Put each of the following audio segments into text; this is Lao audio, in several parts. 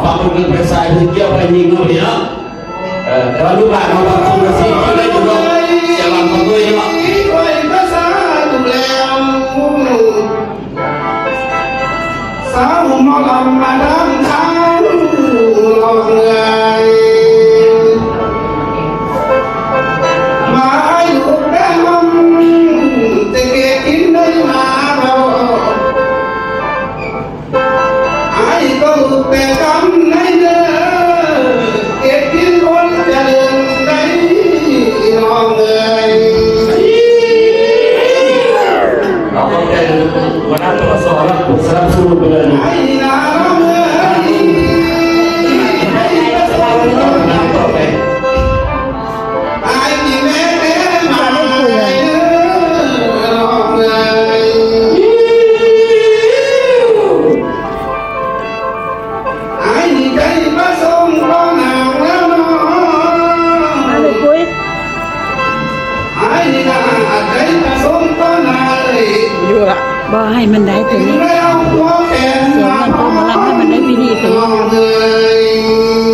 ບາງຄົນກໍໄປຊາຍ ໄປກ່ຽວໄປຍິງເນາະ ພີ່ເນາະ. ເອີ ແຕ່ວ່າລູກຫຼານເຮົາບາງຄົນກໍຊິກິນໄດ້ຢູ່ເນາະ ເສຍບາງຄົນດ້ວຍເນາະ. ສາວໝໍລຳມາທາງທາງລອງເອີຍ ມາໃຫ້ລູກແຕ່ນຳ ແຕ່ເກດກິນໄດ້ມາເອົາ ອ້າຍກໍລູກແຕ່ກຳໃນເດີ ເກດກິນຄົນຈະເລີນໄດ້ ນ້ອງເອີຍ. ເອົາ ຂອບໃຈຫົວໜ້າ ປກສ ເນາະ ຜູ້ສະໜັບສະໜູນໄປເລີຍນະ. ບໍ່ໃຫ້ມັນໄດ້ຕົວນີ້ ສຽງມັນກໍໝໍລຳໃຫ້ມັນໄດ້ພິທີຕົວນີ້.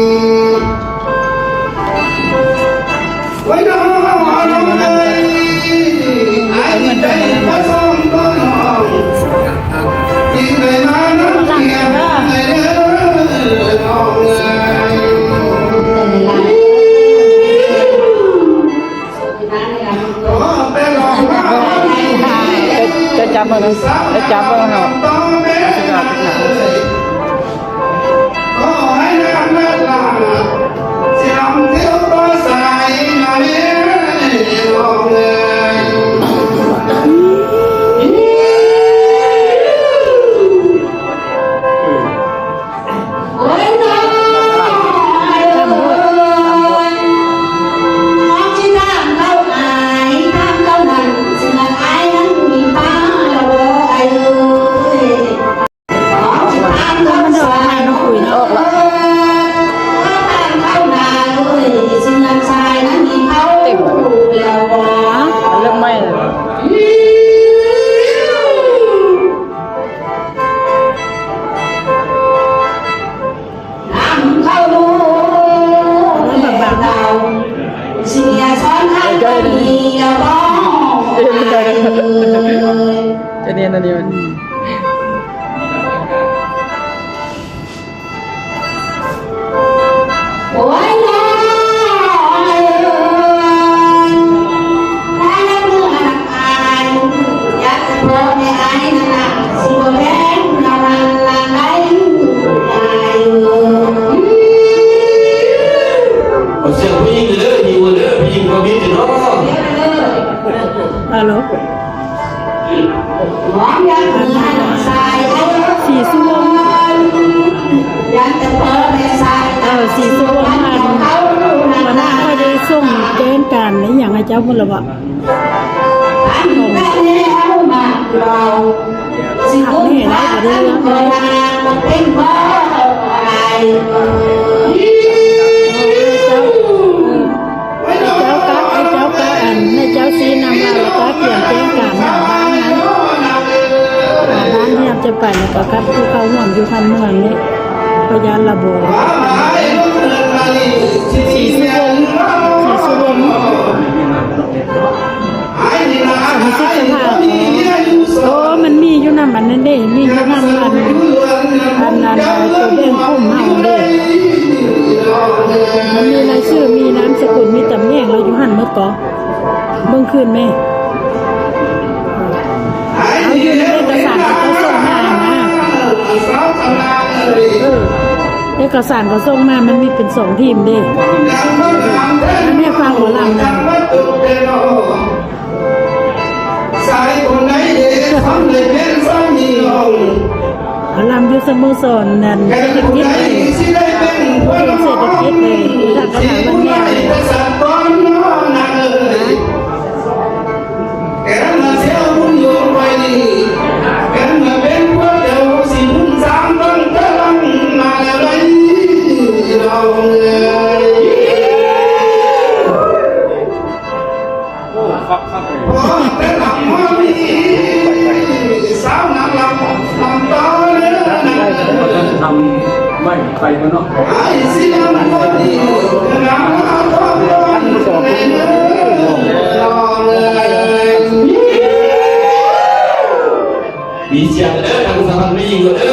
ຈະຈັບເບິ່ງ ຈະຈັບເບິ່ງເຮົາ. ຂໍໃຫ້ນາງເລີດລາ ຊິລຳເທວຕໍ່ສາຍມາເລີຍນ້ອງເອີຍ. ໂອ້ຍນ້ອງເອີຍ ນ້ອງຊິຖາມເຂົາອ້າຍ ຖາມເຂົານັ້ນ ຊິວ່າອ້າຍນັ້ນມີປ້າແລ້ວບໍ່ອ້າຍເອີຍ? ມັນອອກມານະ ຄຸຍນະ ອອກລະ ເລີ່ມໃໝ່ລະ. ຈະເນນອັນນີ້ມັນ ໂອ້ຍ ນ້ອງເອີຍ ຖ້ານັກເມືອນັກອາຍ ຢາກຈະພໍແມ່ອາຍນັ້ນນະ ຊິບໍ່ແບ່ງລະວັນລະໄດ້ ອາຍເອີຍ. ເອົາສຽງຜູ້ຍິງເດີ ຍິງເດີ ຜູ້ຍິງກໍມີຕິເນາະ. ຮາໂລ ສີສຸວົງ ເອີ ສີສຸວົງ ອັນ ຫົວໜ້າຂ້ອຍໄດ້ສົ່ງແຈ້ງການອີ່ຫຍັງໃຫ້ເຈົ້າພຸ້ນລະເບາະ? ອັນນີ້ໄດ້ບໍ່ໄດ້ເລື່ອງເລີຍ. ເຈົ້າ ເອີ ເຈົ້າກະ ເຈົ້າກະ ອັນ ໃຫ້ເຈົ້າຊີ້ນຳລາວ ແລ້ວກະກຽມແຈ້ງການນຳບ້ານນັ້ນ ບ້ານທີ່ເຮົາຈະໄປ ແລ້ວກະກັບຜູ້ເຂົ້າຮ່ວມຢູ່ທາງເມືອງນີ້ ພະຍານລະບົ ສີສຸວົງ ສີສຸວົງ ສາມສິບສະພາ ໂອ້ ມັນມີຢູ່ນຳອັນນັ້ນເດ້ ມີຢູ່ນຳອັນ ອັນ ອັນ ອັນ ໂຕແບ່ງກຸ່ມເຮົາເດ້ ມັນມີລາຍຊື່ ມີນາມສະກຸນ ມີຕຳແໜ່ງລາວຢູ່ຫັ້ນໝົດກໍ ເບິ່ງຄືນແມ້ ເອົາ ຢູ່ໃນເອກະສານທີ່ເຂົາສົ່ງມານະ ເອີ ເອກະສານເຂົາສົ່ງມາ ມັນມີເປັນສອງທີມເດ້ ອັນນີ້ຟັງໝໍລຳນະ. ສາຍຄົນໃດເດ ຄວາມໄດ້ເປັນສາມີນ້ອງ ໝໍລຳຢູ່ສະໂມສອນນັ້ນ ເສດຖະກິດເດ້ ເສດຖະກິດເດ້ ທາງຄະນະວັນແນວ ແກ່ນມາເຊວບຸນຢູ່ໄວນີ້ ແກ່ນມາເປັນພວກເຈົ້າ ຊິບຸນສ້າງເບິ່ງກະລັງມາແລ້ວໄດ໋ ນ້ອງເອີຍ. ພໍແຕ່ລຳມາມີ ສາວນາງລຳ ລຳຕໍ່ເດີນາງເອີຍ. ໄປ ໄປບໍ່ເນາະ? ມີສຽງເດີ ທາງສະພານແມ່ຍິງເດີ.